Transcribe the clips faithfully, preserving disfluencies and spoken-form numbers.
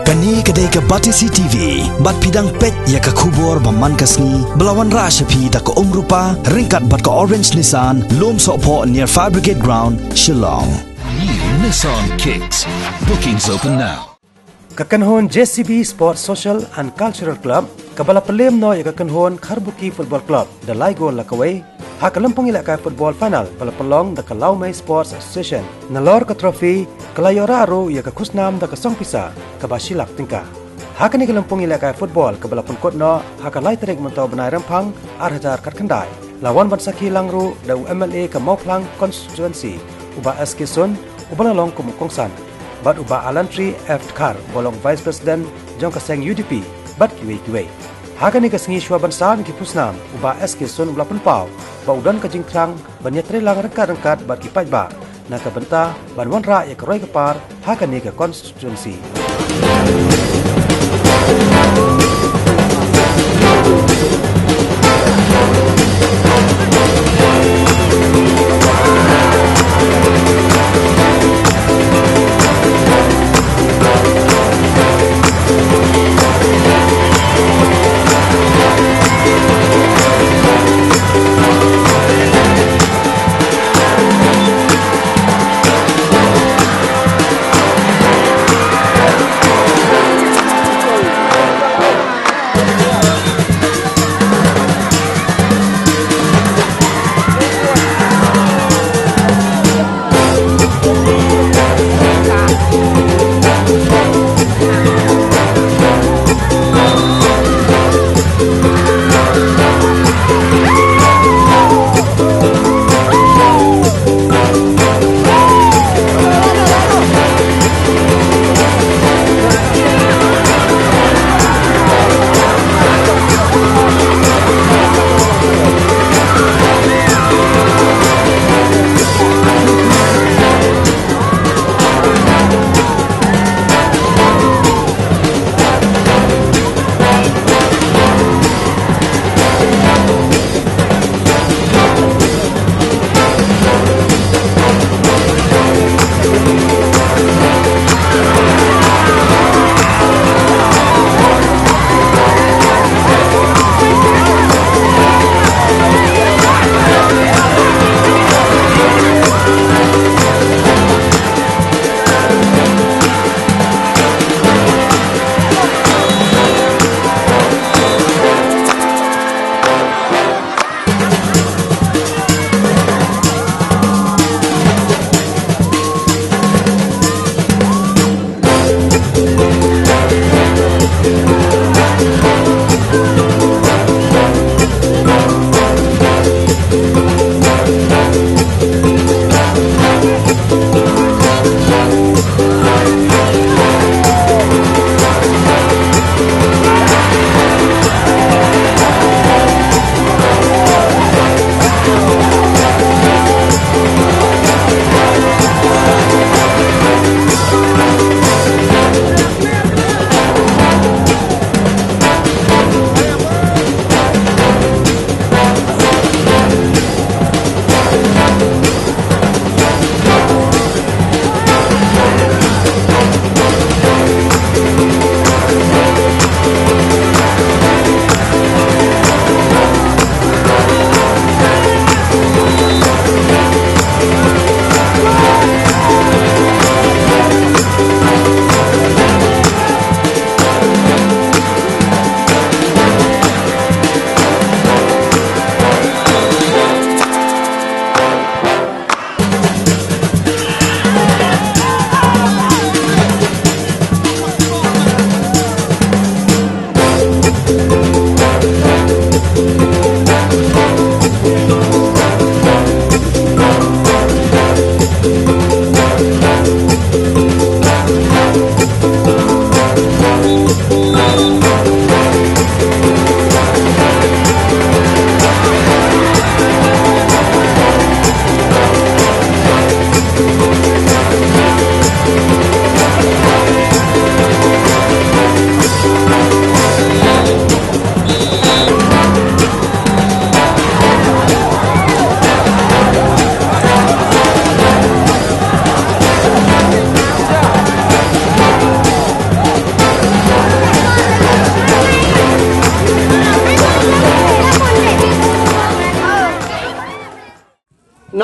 Kane ka dei ka Batesi T V, bad phi dang peit ïa ka khubor ba man ka sngi, ba la wanrah sha phi da ka Umrupa, ryngkat bad ka Orange Nissan, Lumsohphoh near Fire Brigade Ground, Shillong. New Nissan Kicks. Bookings open now. Ka kynhun J C B Sports Social and Cultural Club, kaba la pynlem noh ïa ka kynhun Kharbuki Football Club, da lai gol la kawei, ha ka lympung ïalehkai football final, ba la pynlong da ka Lawmei Sports Association. Nalor ka trophy, ka la ïoh rah ruh ïa ka khusnam da ka song pisa, kaba shi lak tyngka. Ha kane ka lympung ïalehkai football, kaba la pynkut noh, ha ka lai tarik mynta u bnai Rymphang, ar hajar khatkhyndai. La wan ban sakhi lang ruh, da u M L A ka Mawphlang Constituency, u Bah S K Sun, uba la long kum u kongsan. Bad u Bah Alantri F Dkhar, uba long Vice President, jong ka seng U D P, bad kiwei kiwei. Ha kane ka sngi shuwa ban sam ïa ki khusnam, u Bah S K Sun u la pynpaw, ba u don ka jingthrang, ban ïatreilang ryngkat ryngkat bad ki paidbah, na ka bynta, ban wanrah ïa ka roi ka par, ha kane ka constituency.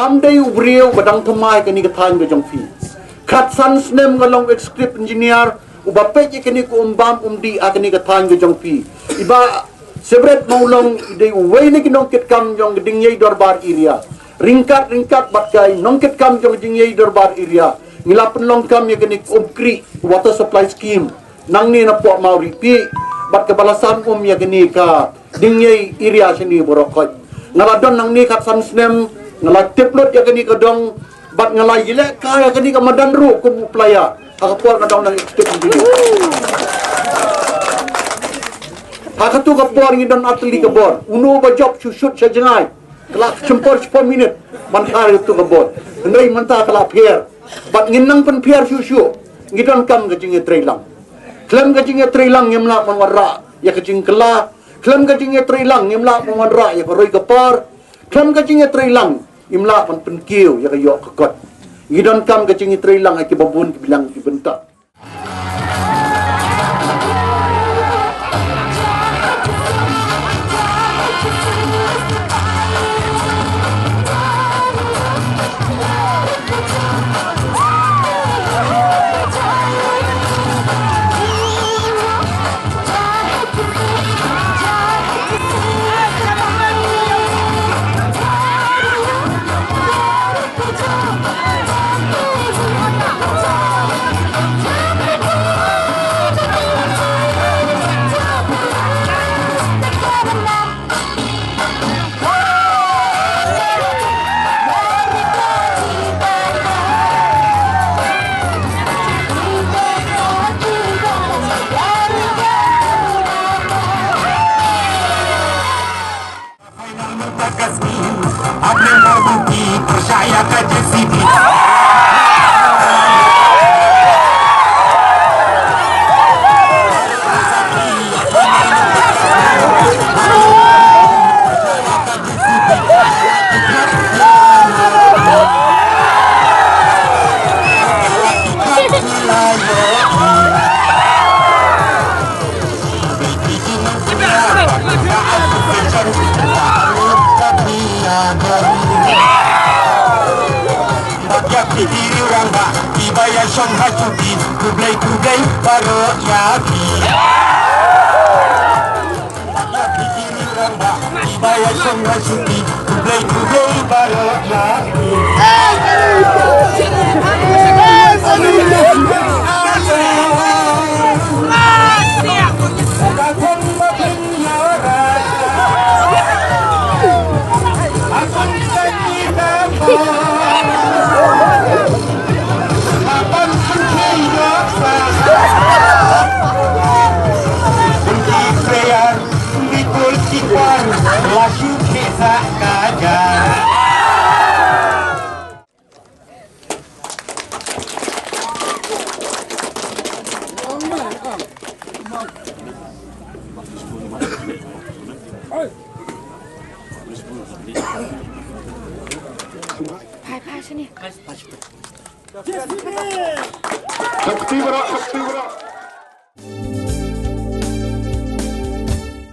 Kam dei u briew ba dang thymmai kane ka thaiñ ka jong phi. Khatsan snem nga long executive engineer, uba peit ïa kane ka um bam um dih ha kane ka thaiñ ka jong phi. I Bah Sibret Mawlong i dei uwei na ki nongkitkam jong ka Dingyei Dorbar area. Ryngkat ryngkat bad ka nongkitkam jong ka Dingyei Dorbar area, ngi la pynlong kam ïa kane ka um kri, water supply scheme. Nangne na Pohmawripi, bad kaba la sam um ïa kane ka Dingyei area shane baroh khoit. Nga la don nangne khatsan snem, nga la tip lut ïa kane ka dong, bad nga la ïaleh kai ïa kane ka madan ruh kum u player. Ha ka por nga dang nang executive engineer. Ha katu ka por ngi don artylli ka bor. Uno ba jop shu shut sha jngai. Ka la shim por shiphew minit ban khar ïa katu ka bor. Hynrei mynta ka la pher. Bad ngin nang pynpher shuh shuh. Ngi donkam ka jingïatreilang. Khlem ka jingïatreilang ngim lah ban wanrah ïa ka jingkylla. Khlem ka jingïatreilang ngim lah ban wanrah ïa ka roi ka par. Khlem ka jingïatreilang ngim lah ban pynkiew ïa ka ïoh ka kot. Ngi donkam ka jingïatreilang ha kiba bun ki bilang ki bynta. Final mynta ka sngi, ap lem bor buti, pyrshah ïa ka J C B. Ïa phi ki rangbah kiba ïashong ha shuki, khublei khublei baroh ïa phi. Ïa phi ki rangbah kiba ïashong ha shuki, khublei khublei baroh ïa phi. Shakti bara, shakti bara.